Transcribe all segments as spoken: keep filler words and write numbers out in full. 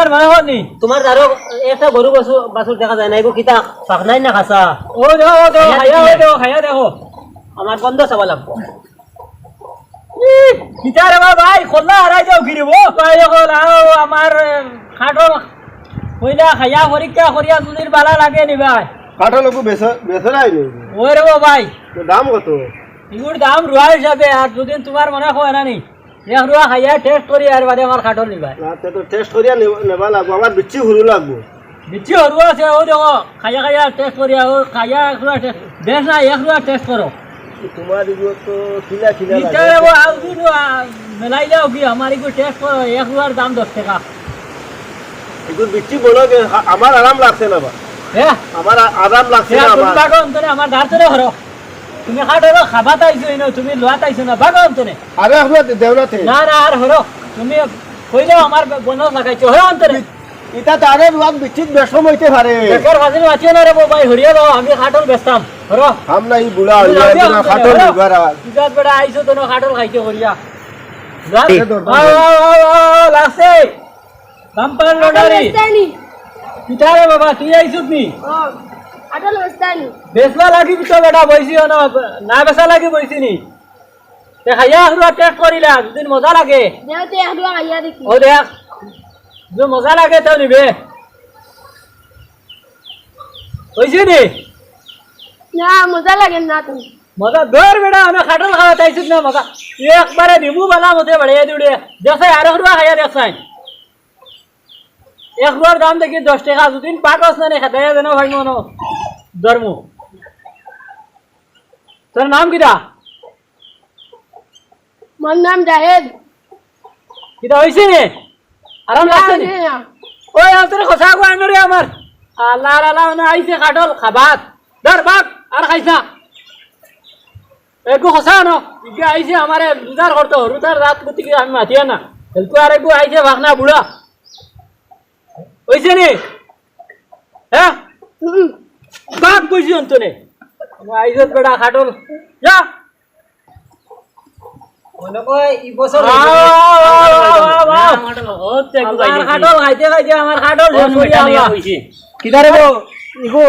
আর মনে হয় নি? তোমার আরো একটা গরু বাছুর, বাছুর দেখা যায় না, এগু কিতা পাকনাই না খাসা? ও দেখো, ও দেখো, খাইয়া খাইয়া দেখো। ও দেখো, খাইয়া দেখো। আমার গন্ধ চাবা লাগবো। ইহ, কিতা রে বা ভাই, খোলা হারাই যাও কি রে বো? ভাই, দেখো, লাও, আমার, এ, খাটল কইলা খাইয়া পরীক্ষা করিয়া চুলির বালা লাগে নি ভাই? খাটল ওগু বেচ-, বেচরায় নি? ওই রে বা ভাই। তো দাম কত? ইগুর দাম রুয়া হিসাবে, আর দুদিন তোমার মনে হয় না নি? এক রুয়া খাইয়া টেস্ট করি আর বাদে আমার খাটল নিবায়। না, তে তো টেস্ট করিয়া নেবা, নেবা লাগবো, আমার বিচ্ছি হুরু লাগবো। বিচ্ছি হুরু আছে, ও দেখো, খাইয়া খাইয়া টেস্ট করিয়া, ও খাইয়া এক রুয়া টেস্ট, বেশ না, এক রুয়া টেস্ট করো। তোমার ইগু তো খিলা খিলা লাগে। ভিতরে ও আউরি রুয়া, মেলাইলাও কি, আমার ইগু টেস্ট করো, এক রুয়ার দাম দশ টাকা। ইগু বিচ্ছি বড় কে, আ-, আমার আরাম লাগছে না বা। হ্যাঁ? আমার আ-, আরাম লাগছে না তুমি আমার। বাগো অন্তরে, আমার দাঁড় ধরে হরো। তুমি খাটলো খাবাত আইছো ইনো, তুমি লওয়াত আইছো না, বাগো অন্তরে। আরে, আপনার দেওরাতে। না, না, আর হরো। তুমি কইলেও আমার ব-, বনস লাগাইছো, হরো অন্তরে। ইতা তারে রুয়াত বিচ্ছিত বেশম হইতে পারে। বেকার ফাজিল মাতিও না রে বো ভাই, হরিয়া যাও, আমি খাটল বেচতাম। হরো। হাম না, ই বুড়া তুমি হইয়া যাও বুড়া অন্তরে, খাটল হরো। নিবার আর। ইজাত বেটা আইছো তো না খাটল খাইতে হরিয়া। যাও। এ দরকার আও, নাই। আও, আও, আও, আও, লাগছে। বাম্পার খাটল লটারি। বেচতানি। কিতা রে বাবা, তুই আইছত নি? ও, খাটল বেচতানি। বেচবা লাগি তো বেটা বইছি অনো, না বেচা লাগি বইছি নি? তে খাইয়া একটু টেস্ট করিলা, দুদিন মজা লাগে। দেও তে একটু খাইয়া দেখি। ও দেখ, যে মজা লাগে তাও নিবে। হইছে নি? না, মজা লাগে না তো। মজা ধর বেটা, আমি খাটল খাওয়া চাইছি না মজা। তুই একবারে নিমু বালা মতে বাড়িয়ে দিউড়ে। দেখছে আরো একটু খাইয়া দেখছে। এক রুয়ার দাম দেখি দশ টাকা, দুদিন পাকস না নে, খেদাইয়া যেন ভাই মনো ধর্ম। তোর নাম কিতা? মোর নাম জাহেদ। কিতা হইছে নে? আরাম না, লাগছে নি? না, না। ওই, আমি তোর কথা কই আনো রে আমার। আল্লাহ, আল্লাহ, না আইছে কাটল খাবাত। ধর বাপ, আর খাইছ না। একটু কথা আনো। ইগে আইছে আমারে বুঝার করতে, হরুতার রাত গতিকে আমি মাতিয়া না। একটু আর একটু আইছে ভাগনা বুড়া। হইছে নি? হ্যাঁ? হুম। বাঘ বইছি অন্তনে। আইজত বেটা খাটল। যা। মনে কয় ই বছর আও, আও, আও, আও, আও। না, আমার তো হচ্ছে একটু আমার বাইরে। খাটল খাইতে খাইতে আমার খাটল ও, শেষ করি মেটা নিয়ে আল্লাহ। বইছি। কিদারে গো? ইগো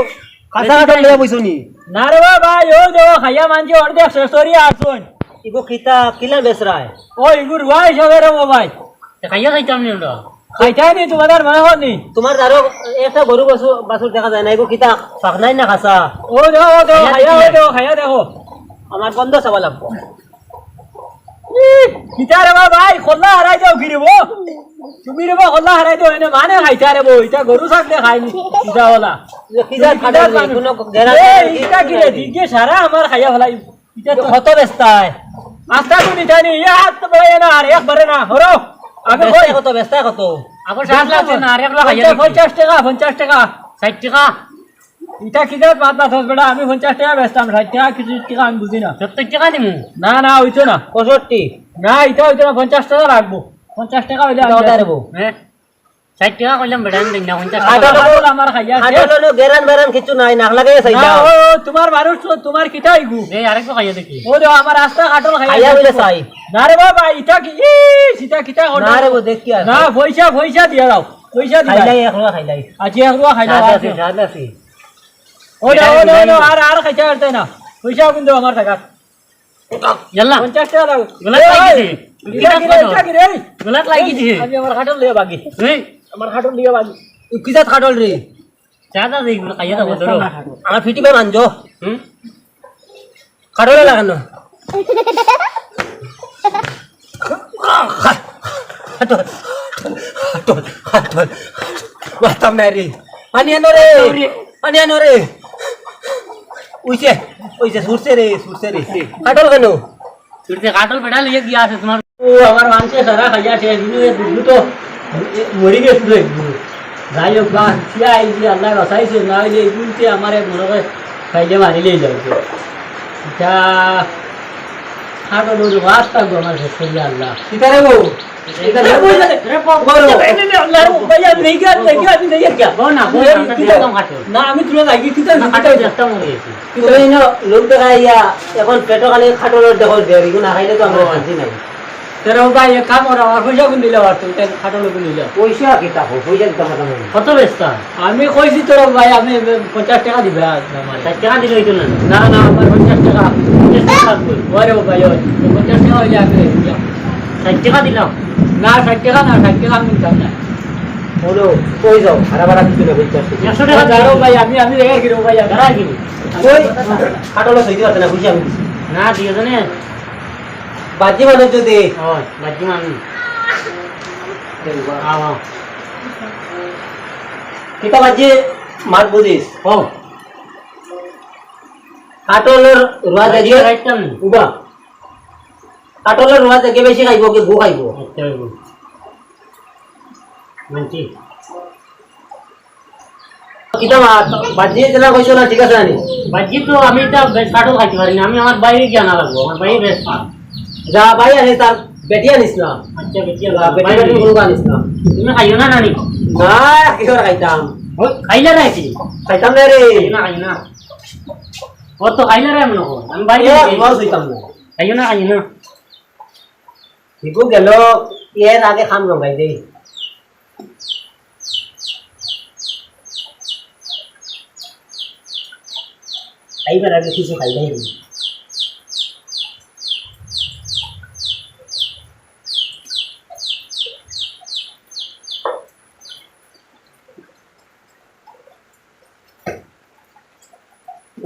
কাঁচা খাটল লইয়া বইছো নি? না রে বা ভাই, ও দেখো, খাইয়া মানছি অর্ধেক শেষ করি আসুন। ইগো কিতা, কিলা বেচরায়? ও ইগো রুয়া হিসাবে রে বা ভাই। তে খাইয়া খাইতাম নি আমরা। খাইতায় নি, তোমার মনে হয় নি? তোমার আরো একটা গরু বাছুর, বাছুর দেখা যায় না, এগো কিতা ফাঁকনাই না খাসা? ও দেখো, ও দেখো, খাইয়া খাইয়া দেখো, দেখো। খাইয়া দেখো। আমার গন্ধ চাবা লাগবো। ই, কিতা রে বা ভাই, খোলা হারাই যাও কি রে বো? তুমি রে বা খোলা হারাই যাও, এনে মানে খাইতা রে বো, ইটা গরু থাকলে খাইনি, ইটা ওলা। ইটা কি জাত ইটা খাটল রে? মানুষ। কোনো গেরা এ, ইটা কি রে? দিকে সারা আমার খাইয়া ফেলাই। ইটা তো কত বেচতায়? আস্তা তো নিতাই নি, ইয়া হাত তো বেড়াইয়া না, আর একবারে না, হরো। আগে বেচতায় কই? কত, বেচতায় কত? আবার সাত লাগছে না, আর এক লাখ আইয়া পঞ্চাশ, দেখি। পঞ্চাশ টাকা, পঞ্চাশ টাকা। ষাট টাকা। ইটা কি জাত মাত মাতস বেটা? আমি পঞ্চাশ টাকা বেচতাম, ষাট টাকা কিছু টাকা আমি বুঝি না। সত্তর টাকা দিমু। না, না, হইতো না। পঁয়ষট্টি। না, ইটা হইতো না, পঞ্চাশ টাকা লাগবো। পঞ্চাশ টাকা হইলে আমি ইটা অর্ডার বেচবো। হবো। হ্যাঁ। ষাট টাকা কইলাম বেটা, আমি দিই না, পঞ্চাশ টাকা। খাটল, খাটল আমার খাইয়া শেষ। খাটল হলো গেরান বেরান কিছু নাই, নাক লাগাইয়া চাই না, যাও। ও, তোমার মানুষ তো, তোমার কিতা হইবো? এই আরেকটু খাইয়া দেখি। ও দেখো, আমার আস্তা খাটল খাইয়া খাইয়া শেষ। বলে চাই। না রে বাবা, ইটা কি? ইস, ইটা কিতা করো? না রে, ও দেখ কি আছে। না, পয়সা, পয়সা দিয়া দাও। পয়সা দিয়া দাও। খাইলাই, এক রুয়া খাইলাই। আচ্ছা, এক রুয়া খাইলাই, স্বাদ আছে, আছে। স্বাদ আছে। ও দেখো, ও দেখো, ও দেখো, আর, আর খাইতে পারতে না। পয়সা কিন্তু আমার টাকা। ইয়াল্লা। পঞ্চাশ টাকা দাও। গলাত এই, লাগিছে। এই, এটা কি রে, এটা কি রে? গলাত লাগিছে। আমি আমার খাটল লইয়া বাগি। এই। আমার খাটল লইয়া বাগি। ই কি জাত খাটল রে? চা দা দেই, খাইয়া দাও, ধরো। আমার ফিটি ভাই মানজো। হুম? খাটলে লাগানো। খাটল, খাটল, খাটল, খাটল। মারতাম না রে। আনি আনো রে। আনি আনো রে। উইছে, উইছে, ছুটছে রে, ছুটছে রে। খাটল কেনে? ছুটছে, খাটল বেটা লইয়া গিয়া আছে তোমার। ও, আমার মানষে সারা খাইয়া শেষ, কিন্তু এই বুদ্ধু তো মরি গেছে তো একটু। যাই হোক, বা, সিয়া এই যে আল্লাহ বাঁচাইছে, না হইলে এই গুলতে আমার এক মনে হয় খাইলে মারিলেই যাবে। ইটা খাটল ওর বাস থাকবো আমার শেষ করিয়া আল্লাহ। কিতা রে বো? এটা রে বো, রে বো, বড়। এই নে, নে, আল্লাহ রে বো, ভাই, আমি নেই গিয়া, নেই গিয়া, আমি নেই গিয়া। বল না, বল না, আমরা কিতা? দেখতাম খাটল। না, আমি তুলে যাই, কিতা, না, কিতা? খাটল দেখতাম মরে গেছে। তুমি ইনো লোক দেখাইয়া, এখন পেটো খালি খাটলর দেখো, দেরি না খাইলে তো আমরা শান্তি নাই। তোরা ভাই, এক কাম করো, আমার পয়সা কোন দিলে পারতো, খাটল কোন দিলে? পয়সা কিতা কও? পয়সা দিতাম না কেনে? কত বেচতা? আমি কইছি তোরা ভাই, আমি পঞ্চাশ টেকা দিবা আমারে। ষাইট টেকা দিলে অইতো না? না, না, আমার পঞ্চাশ টেকা। পঞ্চাশ টেকা লাগবো। ওরে ভাই, ওই, পঞ্চাশ টেকা অইলে আমি দিলাম। ষাইট টেকা দিলাম। না, ষাইট টেকা না, ষাইট টেকা আমি দিতাম না। বলো, কই যাও? হারা বাড়া কিছু না, পঞ্চাশ টেকা। একশো টেকা দাঁড়াও ভাই, আমি, আমি রেখে গেলাম ভাই, আমি। দাঁড়া কি? কই? খাটল সইতে পারতে না, বুঝি আমি দিছি। না, দিও তো না। বাজি মানে যদি। ও, বাজি মানে। আও, আও। কিতা বাজি মাত বুঝিস? ও। কাটলর রুয়া বাজি জাগিয়ে খাইতাম। উবা। কাটলর রুয়া জাগিয়ে বেশি খাইবো কি গু খাইবো? আচ্ছা, গু। মানছি। কিতা মাত? বাজি যেটা কইছো না, ঠিক আছে নি? বাজি তো আমি এটা বেশ কাটল খাইতে পারি না, আমি আমার বাইরে গিয়া আনা লাগবো, আমার বাইরে বেশ খান। যা, বাইরে আনিস, তার বেটি আনিস না। আচ্ছা, বেটি যা, আনবো। বেটি বাইরে বেটি গিয়া। কোনো আনিস না। তুমি খাইও না, নানি? না, কি করে খাইতাম? ও, খাইলে না কি? খাইতাম না রে। খাইও না, খাইও না। ও তো খাইলে রে মনে হয়। আমি বাইরে এ, গিয়া তোমার খাইতাম না। খাইও না, খাইও না। ঠিকও গেল, এর আগে খাম রঙাই দেই। খাইবার আগে কিছু খাই নাই।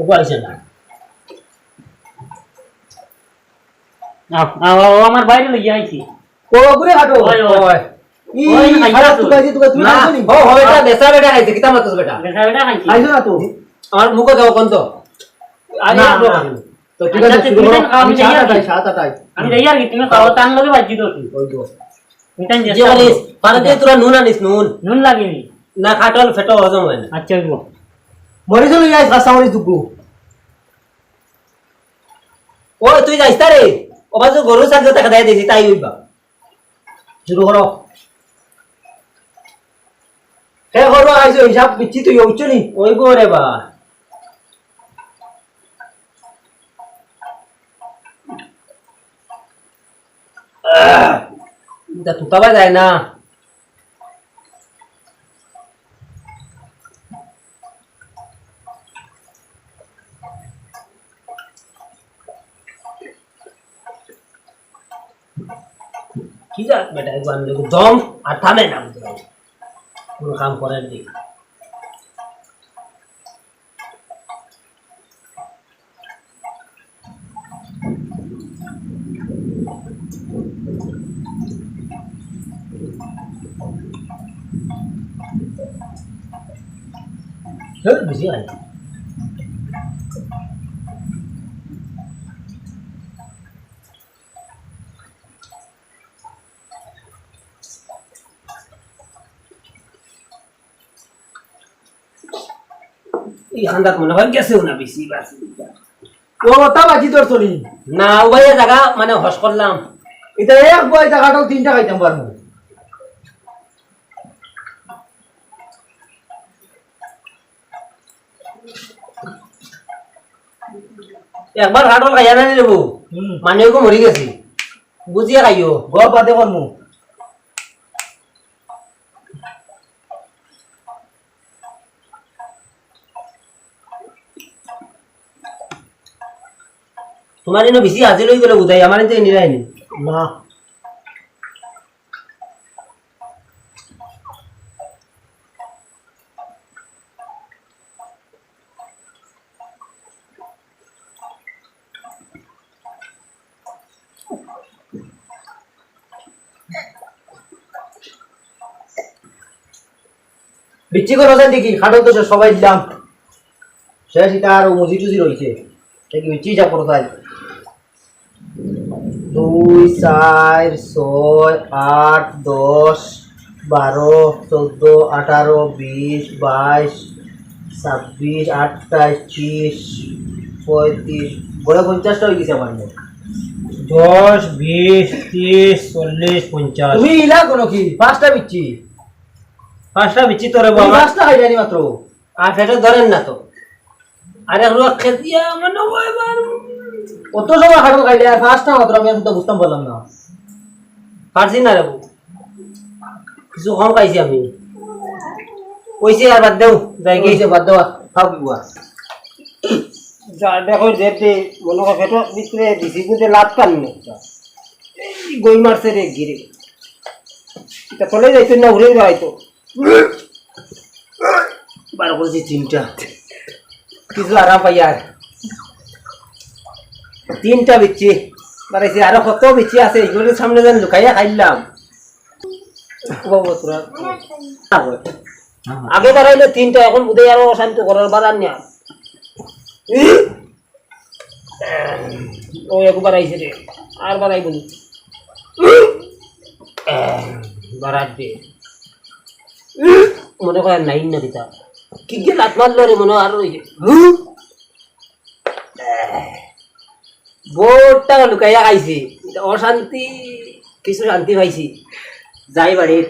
উপায় আছে না। আও, আও, আও, আমার বাইরে লইয়া আইছি। ও, ঘুরে কাটো। ওই, ওই। ওই। ই, ওই, খারাপ খাইয়া তুকাইছি, তুকাই, তুমি না, খাইছো নি? ও, ও, এটা বেচা বেটা খাইছে, কিতা মাতছ বেটা? বেচা বেটা খাইছি। খাইছো না তো? আমার মুখে দেও কোন তো? আরে, না, এক না। তো ঠিক আচ্ছা, আছে, তুমি শুরু করো। খাও, আমি আমি চা যাই আর কি। তাই, চা তাই। আমি যাই আর কি, তুমি খাও, তার লগে বাজি দো তুমি। ওই তো। তুমি তাই যে চেষ্টা বলিস, করো। পারে তুই তোরা নুন আনিস, নুন। নুন লাগেনি। না, কাটল ফেটো হজম হয় না। আচ্ছা, ওই গো। মরিচ লই আইস, কাঁচা মরিচ দুগু। ওই, তুই যাইস না রে? ও বাজু গরু ছাগল দেখা দেয় দিছি, তাই হইবা। শুরু করো। হে করো, আইসো, হিসাব দিচ্ছি তুই, বুঝছো নি? ওই গো রে বা। আহ, এটা তুকাবা যায় না। কি জাত বেটা, এগুলো আনলে দম আর থামে না, বুঝলে? কোনো কাম করার নেই। ধুর, বেশি হয়। এই হান্দাত মনে হয় গেছেও না বেশি, বাস। ও, তা বাজি ধরছো নি? না, উবাইয়া জাগা মানে হস করলাম। এটা এক বয় জাগাটাও তিনটা খাইতাম পারবো। একবার কাটল খাইয়া না রে বউ, হুম। মানে ওকে মরি গেছি। বুঝিয়া খাইও। গপ বাদে করমু। তোমার এনে বেশি হাজির হয়ে গেল বুঝাই, আমার এনে নিরায়নি। না। বিচ্ছি করো যাই দেখি, খাটো তো সবাই দিলাম। শেষ এটা আর মুজি টুজি রইছে। দেখি বিচ্ছি হিসাব করো যাই। দুই, চাইর, ছয়, আট, দশ, বারো, চৌদ্দ, আঠারো, বিশ, বাইশ, ছাব্বিশ, আটাইশ, ত্রিশ, পঁয়ত্রিশ, বড় পঞ্চাশটা হয়ে গেছে আমার মনে। দশ, বিশ, ত্রিশ, চল্লিশ, পঞ্চাশ। তুমি ইলা কোনো কি? পাঁচটা বিচ্ছি। পাঁচটা বিচ্ছি তোরে তুমি বাবা। পাঁচটা খাইলে নি মাত্র। আর পেটে ধরেন না তো। আরে, রোগ খেদিয়া মানে ওই বার। অত সময় খাটল খাইলে আর পাঁচটা মাত্র, আমি এখন তো বুঝতাম পারলাম না। পারছি না রে বউ, কিছু কম খাইছি আমি। অইছে আর বাদ দেও, যাই কি? অইছে, বাদ দেও, খাও কি বুয়া। যা দেখো, যে যে মনে কর পেটর ভিতরে দিছি বুঝে লাত কান না। এই গই মারছে রে গিরে। এটা তলে যাইতো না, উড়ে যাইতো। বার করছি তিনটা। কিছু আরাম পাই আর। তিনটা বিচ্ছি বাড়াইছি, আরো কত বিচ্ছি আছে, এগুলোর সামনে যেন লুকাইয়া খাইলাম। ও বাবা, তোরা। আগে বাড়াইলে তিনটা, এখন বুঝে আরো অশান্তি করার বাড়ান না। ও একবার আইছে রে, আর বাড়াইব নি? বাড়ার দে। মনে কয় আর নাই না কিতা। কি যে লাত মারলো রে, মনে হয় আর ওই যে। বহুত টাকা লুকাইয়া খাইছি। অশান্তি, কিছু শান্তি পাইছি। যাই বাড়িত।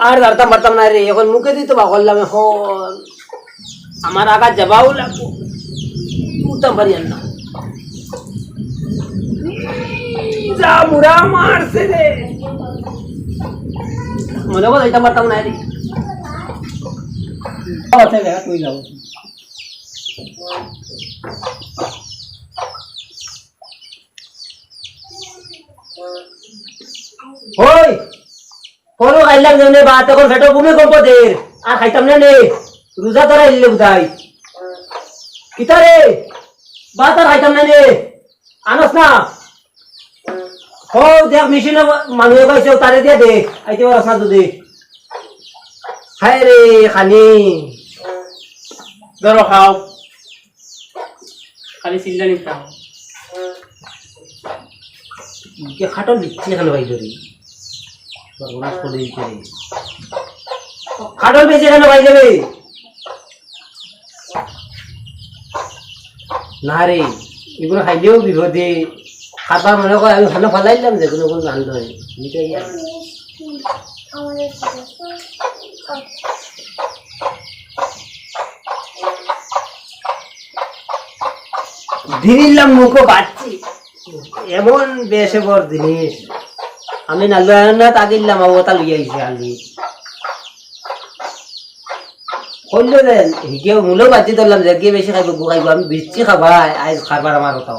আর দাঁড়তাম পারতাম না রে, এখন মুখে দিতে বা করলাম এখন। আমার আঘাত যাবাও লাগবো। উঠতাম পারি আর না। যা বুড়া মারছে রে। মনে কর যাইতাম পারতাম না রে। আচ্ছা, দেখা তুই যাও। ওই, কোনো খাইলাম যেমনে ভাত, এখন পেটো ভূমিকম্প দের, আর খাইতাম না নে, রোজা ধরা ইলে বুঝাই। কিতা রে, ভাত আর খাইতাম না নে, আনস না। হো, দেখ মেশিনে মানুষ পাইছে, তারে দিয়া দে, আইতে পারস না যদি। হায় রে, খানি। ধরো খাও। খালি চিল্লা নিতাম। ইকে খাটল বিচ্ছি এখানে ভাই ধরি। সর্বনাশ করে দিতে রে। খাটল বেশি এখানে ভাই ধরে। না রে, এগুলো খাইলেও বিপদে। খাবার মনে কর আমি ভালো ফালাইলাম যে কোনো কোনো গান ধরে। মিটাই যায়। দিলাম মুখো বাচ্চি, এমন বেশে বড় জিনিস। আমি নালু আয়না তাগিলাম, ও তা লইয়া আইছে আলি। কইলো রে, হিগেও মূলো বাজি ধরলাম, যে গিয়ে বেশি খাইবো, গু খাইবো, আমি বিচ্ছি খাবাই, আইজ খাবার আমার কথা।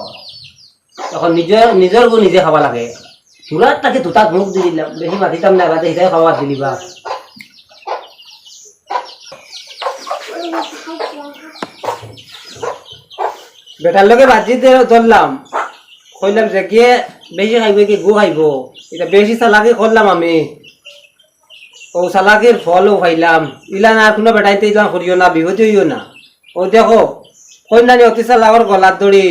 এখন নিজের, নিজের গু নিজে খাবা লাগে। তুরার তাকে দুটাত মুখ দিলাম, বেশি মাতিতাম না, বাদে হিদায় খাওয়া দিলি বা। বেটার লগে বাজি দে-, ধরলাম, কইলাম যে গিয়ে বেশি খাইবো কি গু খাইবো, এটা বেশি চালাকি করলাম আমি। ও চালাকির ফলও পাইলাম। ইলান আর কোনো বেটাইতে ইলান করিও না, বিপদে হইও না। ও দেখো, কন্যানি অতি চালাকর গলার দড়ি,